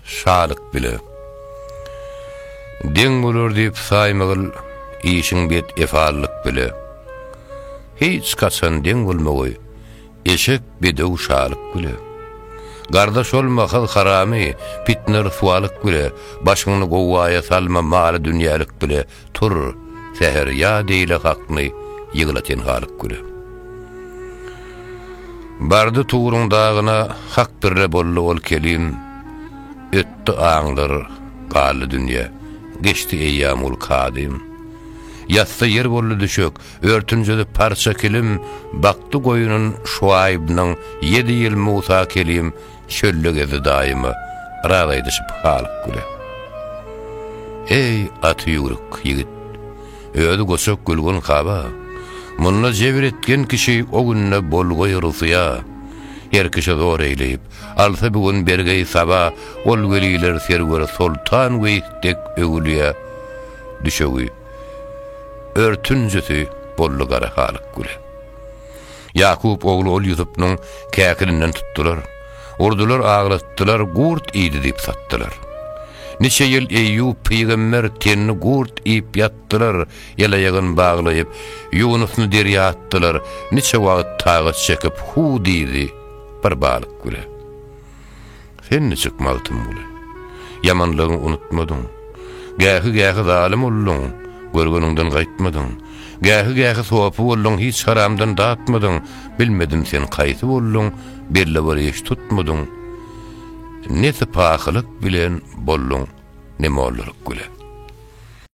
şalyk bile. Deň bolar diýip saýmagyl işiň bet efallyk bile. Hiç kaçan deň bolmagy eşek bedew şalyk bile. Gardaş olma hyz haramy, pitne ryswalyk bile, Başyňny gowgaýa salma maly dünýälik bile, Tur, säher ýat eýle hakny, ýygla tenhalyk bile. Bardy Turuň dagyna, Hak birle boldy ol kelim, Ötdi aňlar, galdy dünýe, geçdi eýýamul kadym. Ýatsa ýer boldy düşek, Örtünjedi parça kilim, Bakdy goýunyn Şuaýbnyň, Ýedi ýyl Musa kelim, Çölde gezdi daýyma, Raz aýdyşyp Halyk güle. Eý, aty ýüwrük ýigit, Özi goçak gülgün kaba, Munda jebir etgen kişi O günde bolgaý rysýa. Her kişi zor eýleýip, Alsa bu gün bergeý saba, Ol weliler serwer Soltan Weýis dek öwülýä. Düşegi. Örtünjisi boldy gara Halyk güle. Ýakup ogly ol Ýusupnyň käkilinden tutdular. Urdular, aglatdylar, gurt iýdi diýip satdylar. Niçe ýyl Eýýup pygamber tenini gurt iýip ýatdylar, el-aýagyn baglaýyp, Ýunusny derýa atdylar, niçe wagt tagat çekip hu diýdi bir balyk güle. Sen niçik Magtymguly? Ýamanlygyňy unutmadyň. Gähi-gähi zalym bolduň, görgeniňden gaýtmadyň. Gähi-gähi sopy bolduň, hiç haramdan datmadyň. Bilmedim sen kaýsy bolduň, belli bir iş tutmadyň. Ne sypahylyk bilen bolduň, ne mollalyk bilen.